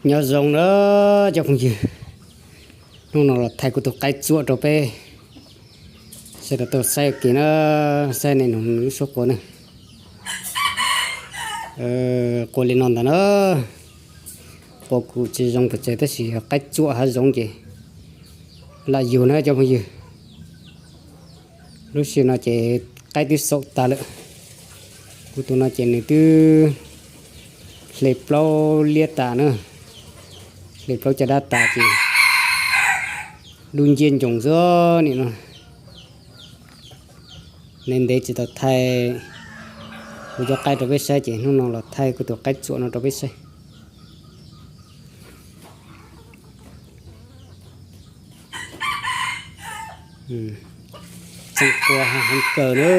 Nyob zoo na cov phooj ywg, hnub no los thaij kuv tus qaib txuam rau peb sawv daws tau saib ua ke na, saib nej nug lub suab qua na. Qua li no ntag na, qua kuj tsis zoo pes tsawg tab sis yog qaib txuam hav zoov ces lam yug na cov phooj ywg. Lub sij no ces qaib twb xaum tas lawm. Kuv tus no ces nws twb hle plaub liab tas na, hle plaub caj dab tas ces dub nciab ncoo xwb nim no. Ntev ntev tsis tau thaij kuv cov qaib rau peb saib ces hnub no los thaij kuv tus qaib txuam no rau peb saib. Tseem qua heev kawg na,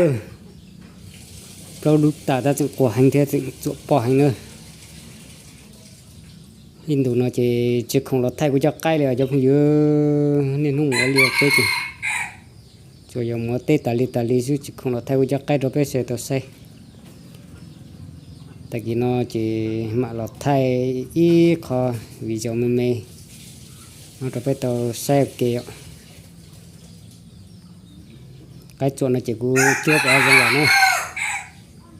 plaub dub tas tab tseem qua heev thiab tseem txuam poj heev na. Ib ntus no ces tsis khoom los thaij kuv cov qaib li os cov phooj ywg, niaj hnub mus ua liaj ua teb ces tsuas yog mus ua teb tas li tas li xwb tsis khoom los thaij kuv cov qaib rau peb sawv daws tau saib. Tag kis no ces mam los thaij ib qho video me me no rau peb tau saib ua ke os. Qaib txuam no ces kuv cuab pem hav zoov los na,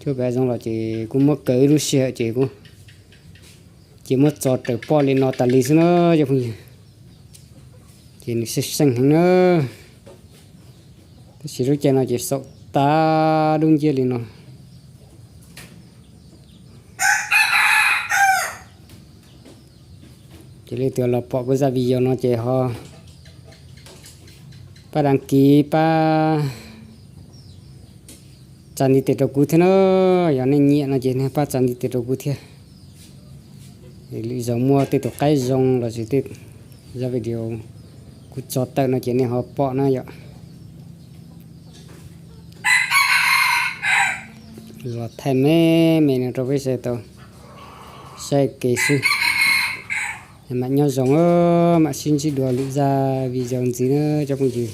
cuab pem hav zoov los ces kuv muab kaw ib lub sij hawm ces kuv ces muab txo raws poj li no tas li xwb na cov phooj ywg. Ces nws seej seej heev na, tab sis lub caij no ces xaum tas dub nciab li no. Ces leej twg los pom kuv zaj video no ces ho pab đăng ký, pab tsa ntiv tes rau kuv thiab na. Yog nej nyiam no ces nej pab tsa ntiv tes rau kuv thiab. Lwm zaus muaj tej tus qaib zoo los sis tej zaj video kuv tso tawm no ces nej ho pom na yom. Los thaij me me no rau peb sawv daws tau saib ua ke xwb. Mam nyob zoo, mam sib ntsib dua lwm zaj video ntxiv na cov phooj ywg.